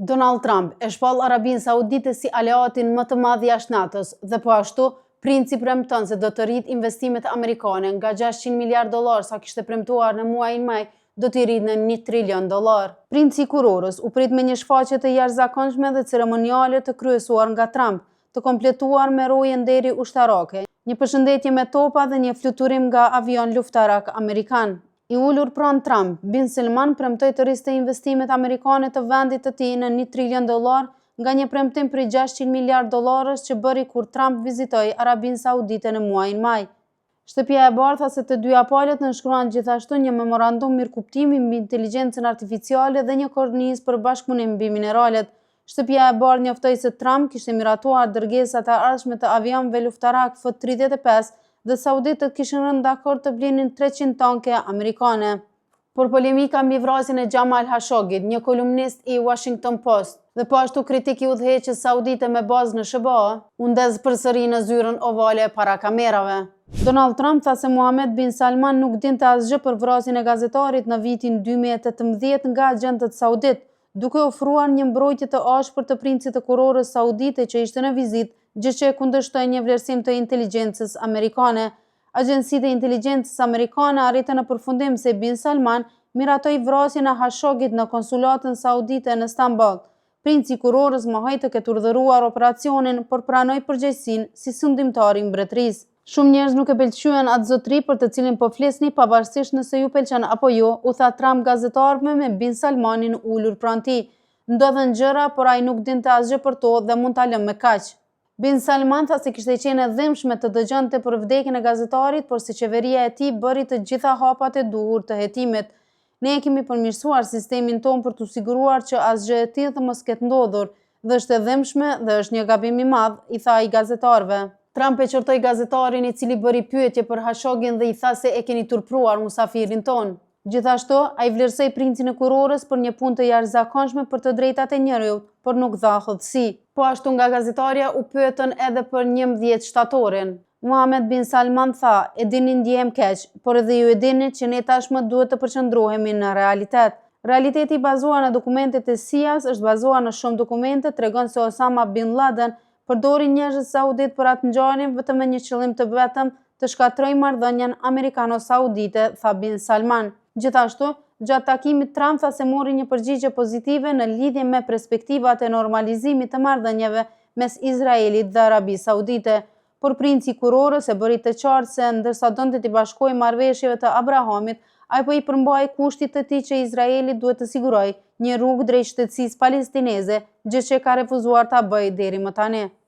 Donald Trump e shpall Arabinë Saudite si aleatin më të madh jashtë NATO-s dhe po ashtu, princi premton se do të rritë investimet amerikane nga 600 miliard dollar sa kishte premtuar në muajin maj, do t'i rritë në 1 trilion dollar. Princi i Kurorës u prit me një shfaqje të jashtëzakonshme dhe ceremoniale të kryesuar nga Trump, të kompletuar me roje nderi ushtarake, një përshëndetje me topa dhe një fluturim nga avion luftarak amerikan. I ulur pranë Trump, Bin Salman premtoi të rriste investimet amerikane të vendit të tij në 1 trilion dollar nga një premtim prej 600 miliard dollarësh që bëri kur Trump vizitoi Arabinë Saudite në muajin maj. Shtëpia e Bardhë tha se të dyja palët nënshkruan gjithashtu një memorandum mirëkuptimi mbi inteligjencën artificiale dhe një kornizë për bashkëpunim mbi mineralet. Shtëpia e Bardhë njoftoi se Trump kishte miratuar dërgesat e ardhshme të avionëve luftarak F-35 dhe sauditët kishin rënë dakord të blinin 300 tanke amerikane. Por polemika mbi vrasjen e Jamal Khashoggit, një kolumnist i Washington Post, dhe po ashtu kritik i udhëheqjes saudite me bazë në SHBA, u ndez përsëri në zyrën ovale para kamerave. Donald Trump tha se Mohammed bin Salman nuk dinte asgjë për vrasjen e gazetarit në vitin 2018 nga agjentët saudit, duke ofruar një mbrojtje të ashpër të princit të kurorës saudite që ishte në vizitë, gjë që e kundërshtoi një vlerësim të inteligjencës amerikane. Agjencitë e inteligjencës amerikane arritën në përfundim se Bin Salman miratoi vrasjen e Khashoggit në konsulatën saudite në Stamboll. Princi i kurorës mohoi të ketë urdhëruar operacionin, por pranoi përgjegjësinë si sundimtar i mbretërisë. Shumë njerëz nuk e pëlqyen atë zotëri për të cilin po flisni, pavarësisht nëse ju pëlqen apo jo, u tha Trump gazetarëve me Bin Salmanin ulur pranë tij. Ndodhën gjëra, por ai nuk dinte asgjë për to dhe mund ta lëmë me kaq. Bin Salman tha se kishte qenë e dhimbshme të dëgjonte për vdekjen e gazetarit, por se qeveria e tij bëri të gjitha hapat e duhur të hetimit. Ne e kemi përmirësuar sistemin tonë për t'u siguruar që asgjë e tillë të mos ketë ndodhur, dhe është e dhimbshme dhe është një gabim i madh, i tha ai gazetarëve. Trump e qortoi gazetarin i cili bëri pyetje për Khashoggin dhe i tha se e keni turpruar musafirin tonë. Gjithashtu, ai vlerësoi princin e kurorës për një punë të jashtëzakonshme për të drejtat e njeriut, por nuk dha hollësi. Po ashtu nga gazetarja u pyetën edhe për 11 shtatorin. Mohammed bin Salman tha, e dini ndjehem keq, por edhe ju e dini që ne tashmë duhet të përqendrohemi në realitet. Realiteti i bazuar në dokumentet e CIA-s është bazuar në shumë dokumente, tregon se Osama bin Laden përdori njerëzit saudit për atë ngjarje vetëm me një qëllim të vetëm, të shkatërrojë marrëdhënien amerikano-saudite, tha Bin Salman. Gjithashtu, gjatë takimit Trump tha se mori një përgjigje pozitive në lidhje me perspektivat e normalizimit të marrëdhënieve mes Izraelit dhe Arabisë Saudite. Por princi i kurorës e bëri të qartë se ndërsa donte t'i bashkohej marrëveshjeve të Abrahamit, ai po i përmbahej kushtit të tij që Izraeli duhet të sigurojë një rrugë drejt shtetësisë palestineze, gjë që e ka refuzuar ta bëjë deri më tani.